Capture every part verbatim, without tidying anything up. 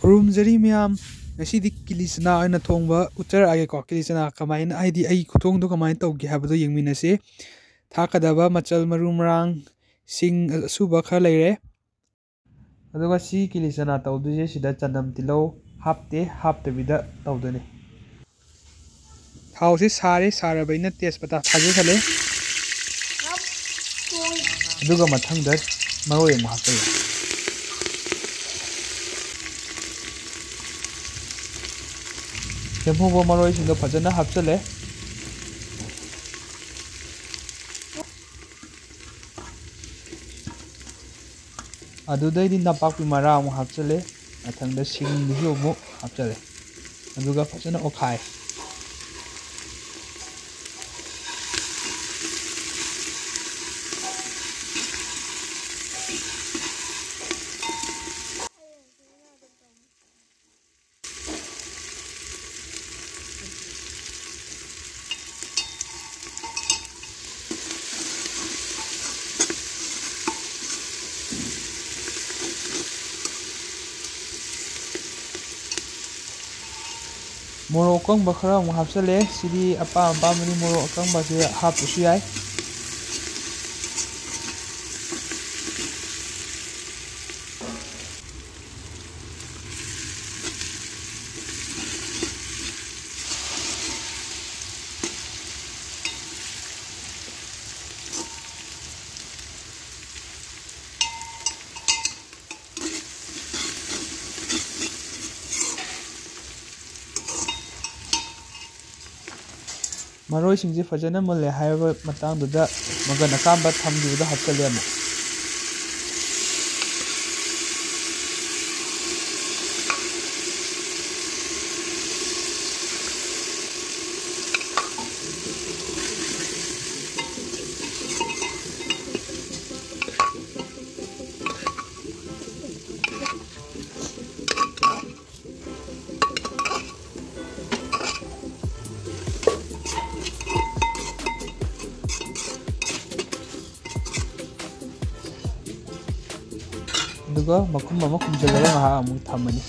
ꯈꯨꯔꯨꯝꯖꯔꯤ ꯃꯌꯥꯝ, ꯉꯁꯤꯗꯤ ꯀꯤꯂꯤ ꯆꯅꯥ ꯑꯣꯏꯅ ꯊꯣꯡꯕ ꯎꯠꯆꯔꯛꯑꯒꯦꯀꯣ꯫ ꯀꯤꯂꯤ ꯆꯅꯥ ꯀꯃꯥꯏꯅ, ꯍꯥꯏꯗꯤ ꯑꯩ ꯈꯨꯊꯣꯡꯗꯣ ꯀꯃꯥꯏꯅ ꯇꯧꯒꯦ ꯍꯥꯏꯕꯗꯣ ꯌꯦꯡꯃꯤꯟꯅꯁꯤ꯫ ꯊꯥꯛꯀꯗꯕ ꯃꯆꯜ ꯃꯔꯨ ꯃꯔꯥꯡ, ꯁꯤꯡ ꯑꯁꯨꯕ ꯈꯔ ꯂꯩꯔꯦ꯫ ꯑꯗꯨꯒ ꯁꯤ ꯀꯤꯂꯤ ꯆꯅꯥ ꯇꯧꯗꯣꯏꯁꯦ ꯁꯤꯗ ꯆꯅꯝ ꯇꯤꯜꯍꯧ ꯍꯥꯞꯇꯦ, ꯍꯥꯞꯇꯕꯤꯗ ꯇꯧꯗꯣꯏꯅꯤ꯫ ꯊꯥꯎꯁꯤ ꯁꯥꯔꯦ, ꯁꯥꯔꯕꯅꯤꯅ ꯇꯦꯖꯄꯇꯥ ꯊꯥꯖꯤꯟꯈ꯭ꯔꯦ꯫ ꯑꯗꯨꯒ ꯃꯊꯪꯗ ꯃꯔꯣꯏ ꯑꯃꯨꯛ ꯍꯥꯞꯆꯤꯜꯂꯦ꯫ ꯁꯦꯝꯍꯧꯕ ꯃꯔꯣꯏꯁꯤꯡꯗꯣ ꯐꯖꯅ ꯍꯥꯞꯆꯤꯜꯂꯦ꯫ ꯑꯗꯨꯗꯩꯗꯤ ꯅꯄꯥꯛꯄꯤ ꯃꯔꯥ ꯑꯃꯨꯛ ꯍꯥꯞꯆꯤꯜꯂꯦ꯫ ꯃꯊꯪꯗ ꯁꯤꯡꯗꯨꯁꯨ ꯑꯃꯨꯛ ꯍꯥꯞꯆꯤꯜꯂꯦ꯫ ꯑꯗꯨꯒ ꯐꯖꯅ ꯑꯣꯠꯈꯥꯏ꯫ ꯃꯣꯔꯣꯛ ꯑꯀꯪꯕ ꯈꯔ ꯑꯃꯨꯛ ꯍꯥꯞꯆꯤꯜꯂꯦ꯫ ꯁꯤꯗꯤ ꯑꯄꯥꯝ ꯑꯄꯥꯝꯕꯅꯤ, ꯃꯣꯔꯣꯛ ꯑꯀꯪꯕꯁꯦ ꯍꯥꯞꯇ꯭ꯔꯁꯨ ꯌꯥꯏ꯫ ꯃꯔꯣꯏꯁꯤꯡꯁꯦ ꯐꯖꯅ ꯃꯨꯜꯂꯦ ꯍꯥꯏꯔꯕ ꯃꯇꯥꯡꯗꯨꯗ ꯃꯒꯟ ꯑꯀꯥꯝꯕ ꯊꯝꯈꯤꯕꯗꯣ ꯍꯥꯞꯆꯤꯜꯂꯦ ꯑꯃꯨꯛ꯫ ꯑꯗꯨꯒ ꯃꯈꯨꯝ ꯑꯃ ꯈꯨꯝꯖꯤꯜꯂꯒ ꯉꯥꯏꯍꯥꯛ ꯑꯃꯨꯛ ꯊꯝꯃꯅꯤ꯫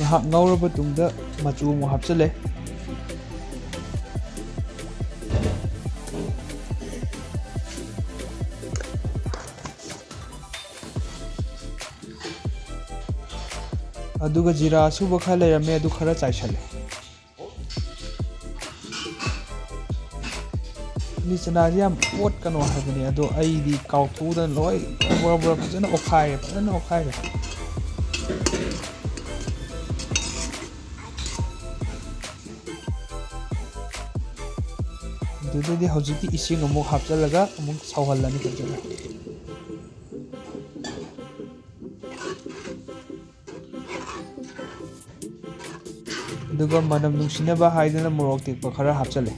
ꯉꯥꯏꯍꯥꯛ ꯉꯧꯔꯕ ꯇꯨꯡꯗ ꯃꯆꯨ ꯑꯃꯨꯛ ꯍꯥꯞꯆꯤꯜꯂꯦ꯫ ꯑꯗꯨꯒ ꯖꯤꯔꯥ ꯑꯁꯨꯕ ꯈꯔ ꯂꯩꯔꯝꯃꯦ, ꯑꯗꯨ ꯈꯔ ꯆꯥꯏꯁꯜꯂꯦ꯫ ꯀꯤꯂꯤ ꯆꯅꯥꯁꯦ ꯌꯥꯝ ꯑꯣꯠꯀꯅꯣ ꯍꯥꯏꯕꯅꯦ, ꯑꯗꯣ ꯑꯩꯗꯤ ꯀꯥꯎꯊꯣꯛꯎꯗꯅ ꯂꯣꯏ ꯕꯣꯔꯥ ꯕꯣꯔꯥ ꯐꯖꯅ ꯑꯣꯠꯈꯥꯏꯔꯦ, ꯐꯖꯅ ꯑꯣꯠꯈꯥꯏꯔꯦ꯫ ꯑꯗꯨꯗꯩꯗꯤ ꯍꯧꯖꯤꯛꯇꯤ ꯏꯁꯤꯡ ꯑꯃꯨꯛ ꯍꯥꯞꯆꯤꯜꯂꯒ ꯑꯃꯨꯛ ꯁꯧꯍꯜꯂꯅꯤ ꯐꯖꯅ꯫ ꯑꯗꯨꯒ ꯃꯅꯝ ꯅꯨꯡꯁꯤꯅꯕ ꯍꯥꯏꯗꯅ ꯃꯣꯔꯣꯛ ꯑꯇꯦꯛꯄ ꯈꯔ ꯍꯥꯞꯆꯜꯂꯦ꯫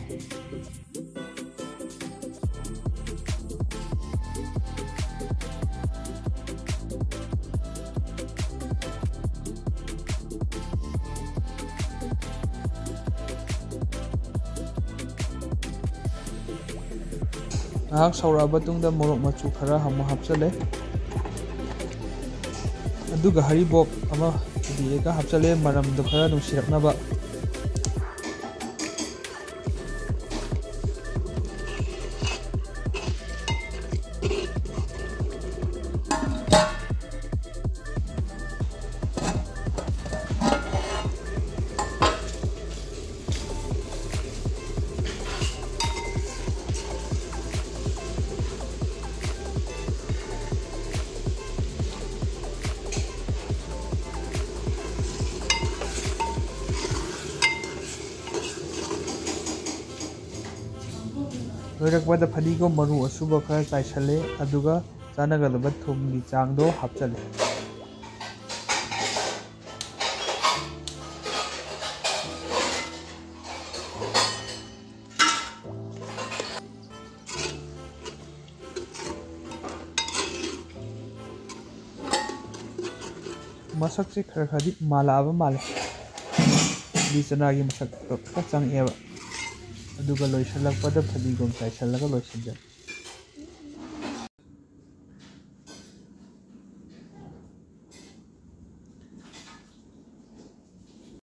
ꯉꯥꯏꯍꯥꯛ ꯁꯧꯔꯛꯑꯕ ꯃꯇꯨꯡꯗ ꯃꯣꯔꯣꯛ ꯃꯆꯨ ꯈꯔ ꯑꯃꯨꯛ ꯍꯥꯞꯆꯜꯂꯦ꯫ ꯑꯗꯨꯒ ꯍꯔꯤꯕꯣꯞ ꯑꯃ ꯁꯨꯗꯤꯑꯒ ꯍꯥꯞꯆꯜꯂꯦ, ꯃꯅꯝꯗꯣ ꯈꯔ ꯅꯨꯡꯁꯤꯔꯛꯅꯕ꯫ ꯂꯣꯏꯔꯛꯄꯗ ꯐꯗꯤꯒꯣꯝ ꯃꯔꯨ ꯑꯁꯨꯕ ꯈꯔ ꯆꯥꯏꯁꯜꯂꯦ, ꯑꯗꯨꯒ ꯆꯥꯟꯅꯒꯗꯕ ꯊꯨꯝꯒꯤ ꯆꯥꯡꯗꯣ ꯍꯥꯞꯆꯜꯂꯦ꯫ ꯃꯁꯛꯁꯦ ꯈꯔ ꯈꯔꯗꯤ ꯃꯥꯜꯂꯛꯑꯕ ꯃꯥꯜꯂꯦ꯫ ꯀꯤꯂꯤ ꯆꯅꯥꯒꯤ ꯃꯁꯛꯇꯣ ꯈꯔ ꯆꯪꯉꯛꯑꯦꯕ꯫ ꯑꯗꯨꯒ ꯂꯣꯏꯁꯤꯜꯂꯛꯄꯗ ꯐꯗꯤꯒꯣꯝ ꯆꯥꯏꯁꯤꯜꯂꯒ ꯂꯣꯏꯁꯤꯟꯖꯔꯦ꯫